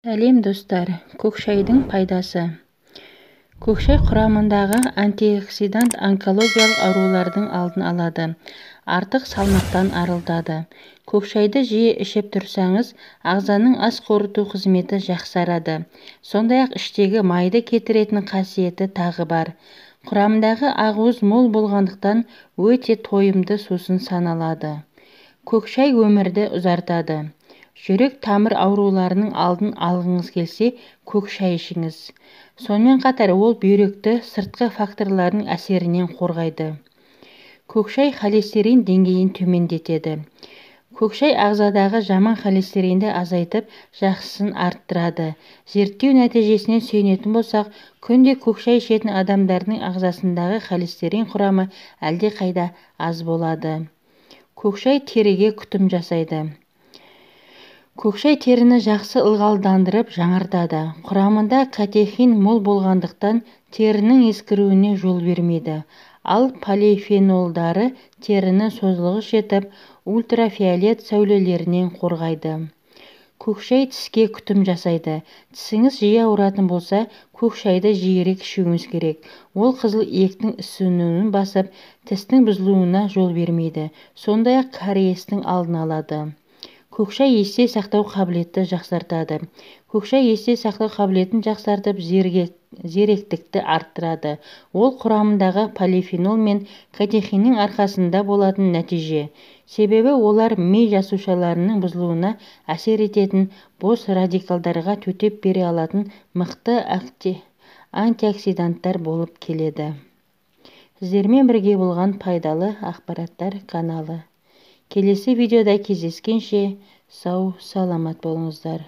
Сәлем, достар! Көк шайдың пайдасы. Көк шай құрамындағы антиоксидант онкологиялық аурулардың алдын алады, артық салмақтан арылтады. Көк шайды жиі ішіп тұрсаңыз, ағзаның ас қорыту қызметі жақсарады. Сондай-ақ іштегі майды кетіретін қасиеті тағы бар. Құрамындағы ақуыз мол болғандықтан, өте тойымды сусын саналады. Көк шай өмірді ұзартады. Жүрек тамыр ауруларының алдын алғыңыз келсе, көк шай ішіңіз. Сонымен қатар ол бүйректі сыртқы факторлардың әсерінен қорғайды. Көк шай холестерин деңгейін төмендетеді. Көк шай ағзадағы жаман холестеринді азайтып, жақсысын арттырады. Зерттеу нәтижесіне сүйенетін болсақ, күнде көк шай ішетін адамдардың ағзасындағы холестерин құрамы әлдеқайда аз болады. Көк шай теріге күтім жасайды. Көк шай теріні жақсы ылғалдандырып, жаңартады. Құрамында катехин мол болғандықтан, терінің ескіруіне жол бермейді. Ал полифенолдары теріні созылғыш етіп, ультрафиолет сәулелерінен қорғайды. Көк шай тіске күтім жасайды. Тісіңіз жиі ауыратын болса, көк шайды жиірек ішуіңіз керек. Ол қызыл иектің ісінуін басып, тістің бұзылуына жол бермейді. Сондай-ақ кариестің алдын алады. Көк шай есте сақтау қабілетті жақсартады. Көк шай есте сақтау қабілетін жақсартып, зеректікті арттырады. Ол құрамындағы полифенол мен катехиннің арқасында болатын нәтиже. Себебі олар ми жасушаларының бұзылуына әсер ететін бос радикалдарға төтеп бере алатын мықты антиоксиданттар болып келеді. Сіздермен бірге болған «Пайдалы ақпараттар» каналы. Келесі видеода кездескенше, сау саламат болыңыздар.